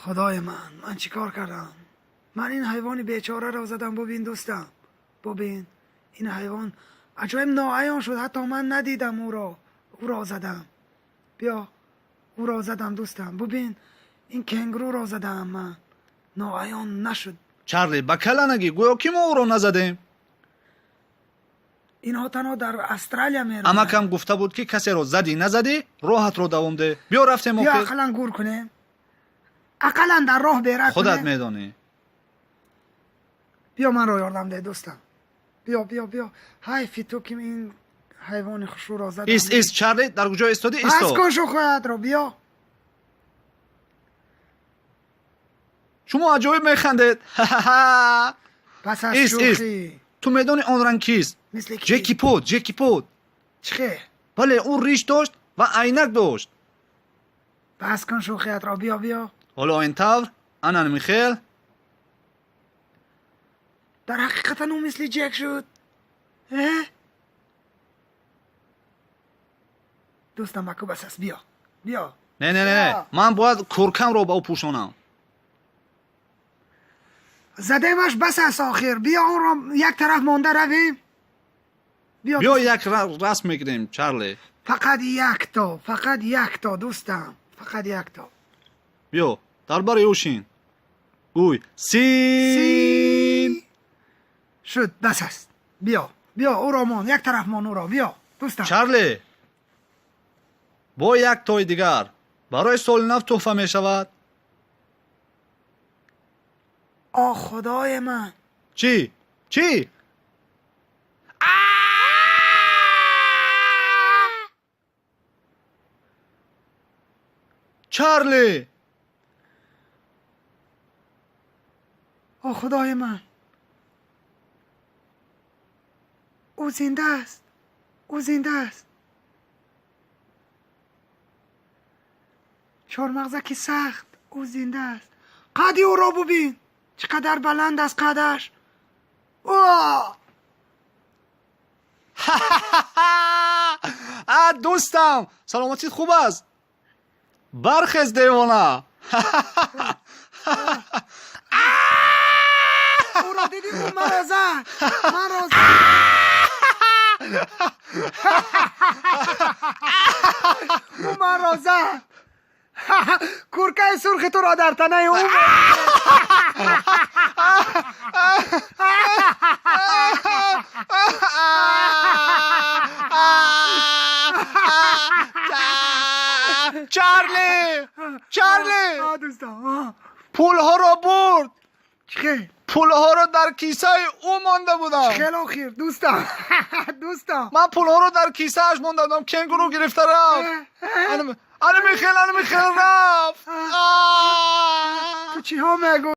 Худои ман, ман чӣ кор кардам? Ман ин ҳайвони бечораро задам. Бубин, дӯстам, бубин, ин ҳайвон аҷоиб ноаён шуд, ҳатто ман надидам ӯро. Ӯро задам. Биё, ӯро задам, дӯстам. Бубин, ин кенгуруро задаам ман. Ноаён нашуд. Чарли, ба кала нагӣ, гӯё ки мо ӯро назадем. Инҳо танҳо дар Австралия мероянд. Амакам гуфта буд, ки касеро задӣ назадӣ, роҳатро давом деҳ. Биё, рафтем. Биё. Охир. Ақаллан гур кунем, ақаллан дар роҳ бера Худат кунем. медонӣ. Биё, манро ёрдам деҳ, дӯстам. Биё, биё, биё. Ҳайфи ту, ки ин ҳайвони хушрӯро задам. Ист, ист, Чарли, дар куҷо истодӣ? Пас Исто. кун шӯхиятро, биё. Шумо аҷоиб механдед. Пас аз Ист, ист. шӯхӣ. Ту медонӣ, он ранг кист? Мисли ки? Ҷеки Пот, Ҷеки Пот. Чӣ? Бале, ӯ риш дошт ва айнак дошт. Пас кун шӯхиятро, биё, биё. Ҳоло ин тавр, анан михел. Дар ҳақиқатан ӯ мисли Ҷек шуд, э? Дӯстам, аку бас аст, биё, биё. Не, не, не, ман бояд куркамро ба ӯ пӯшонам. Задемаш, бас аст охир. Биё, онро як тараф монда равем, биё. Биё, як расм мегирем, Чарли. Фақат якто, фақат якто, дӯстам, фақат якто. Биё, дар бари ӯ шин, гӯй син. Шуд, бас аст, биё, биё, ӯро мон, як тараф мон ӯро, биё, дӯстам. Чарли, бо як тои дигар барои соли нав тӯҳфа мешавад. О, худои ман! Чӣ, чӣ? Чарли! О, худои ман, ӯ зинда аст, ӯ зинда аст! Чормағзаки сахт, ӯ зинда аст! Қадди ӯро бубин, чӣ қадар баланд аст қадаш! О! А, дӯстам, саломатит хуб аст? Бархез, девона! Ӯро дидӣ? Ӯ маро зад, маро зад! Ӯ маро зад! Куркаи сурхи туро дар танаи ӯ. Чарли, Чарли! А, дӯстам. Пулҳоро бурд. Чӣ хел? Пулҳоро дар кисаи ӯ монда будам. Хел охир, дӯстам, дӯстам? Ман пулҳоро дар кисааш монда будам, кенгуру гирифта рафт. Ана михел, ана михел рафт. Ту чиҳо мегӯ?